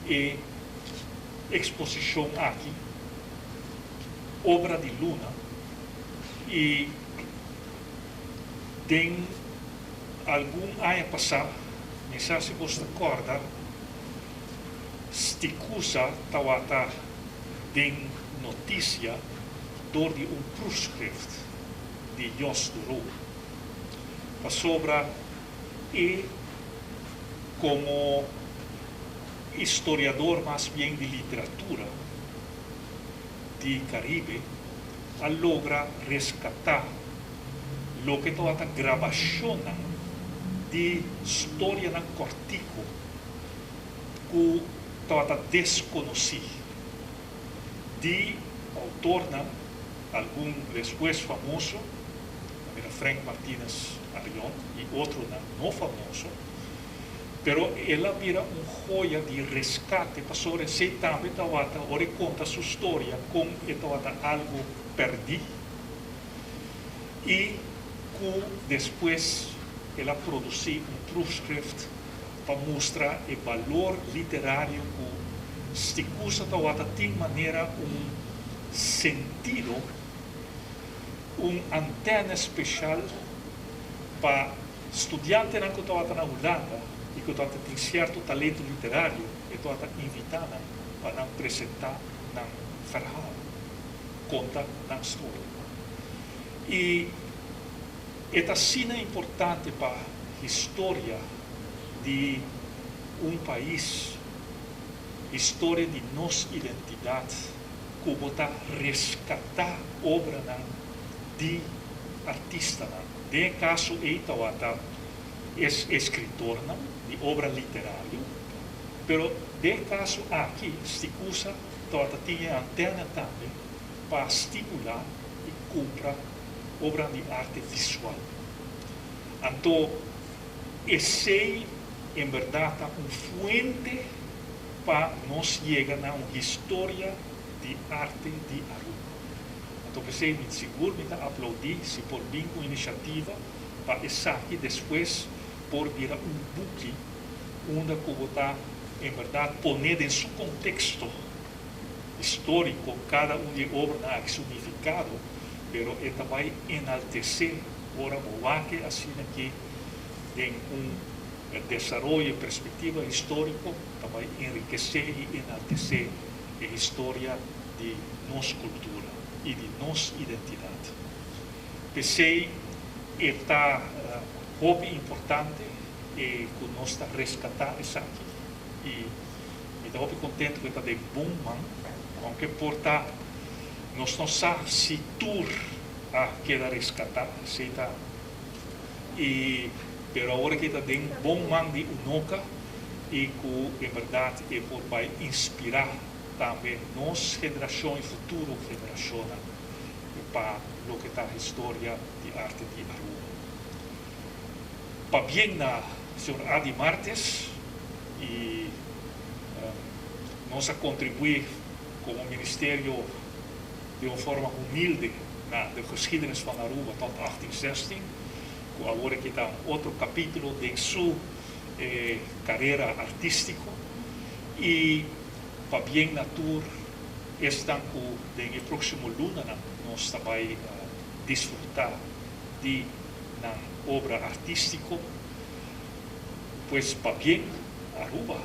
E eksposishon aki, Obra di Luna, i den algun aña pasá, mi sa si boso ta kòrda, Sticusa tabata den notisia dor di un proefschrift di Jos de Roo. Pasobra e komo historiador mas bien di literatura di Karibe a logra reskatá loke tabata grabashonnan di storianan kòrtiku ku tabata deskonosí di outornan, algun despues famoso, manera Frank Martinez Arion i otronan no famoso, pero el a bira un joya di reskate pasobra esei tambe tabata ora e konta su storia kon e tabata algu pèrdí i ku despues el a produsí un proefschrift pa mustra e balor literario ku Sticusa tabata tin manera un sentido, un antèna speshal pa studiantenan ku tabata na Hulanda i ku tabata tin sierto talento literario, e tabata invitá nan pa nan presentá nan verhaal, konta nan storia. I e ta asina importante pa historia di un pais, historia di nos identidat, ku bo ta reskatá obranan di artistanan. Den e kaso ei tabata e eskritornan di obra literario, pero den e kaso aki Sticusa tabata tin e antèna tambe pa stimulá i kumpra obranan di arte visual. Anto esei en bèrdat ta un fuente pa nos yega na un historia di arte di Aruba. Anto p'esei mi sigur mi ta aplaudí si por bin ku inisiativa pa esaki despues por bira un buki unda ku bo ta en bèrdat pone den su konteksto históriko kada un di e obranan aki su nifikado, pero e ta bai enaltesé ora bo wak e asina ki den un desaroyo perspektiva históriko ta bai enrikesé i enaltesé e historia di nos kultura i di nos identidat. P'esei e ta hopi importante e ku nos ta reskatá esaki i mi ta hopi kontentu ku e ta den bon man, ounke por ta nos no sa si tur a keda reskatá, esei ta i pero awor aki ta den bon man di Unoca i ku en bèrdat e por bai inspirá tambe nos generashon i futuro generashonnan pa loke ta historia di arte di Aruba. Pabien na señor Adi Martes i nos a kontribuí komo ministerio di un forma humilde na de geschiedenis van Aruba tot 1816, ku awor aki ta un otro kapítulo den su karera artístiko i pabien na tur esnan ku den e próksimo lunanan nos ta bai disfrutá di nan obra artístiko. Pues pabien, Aruba.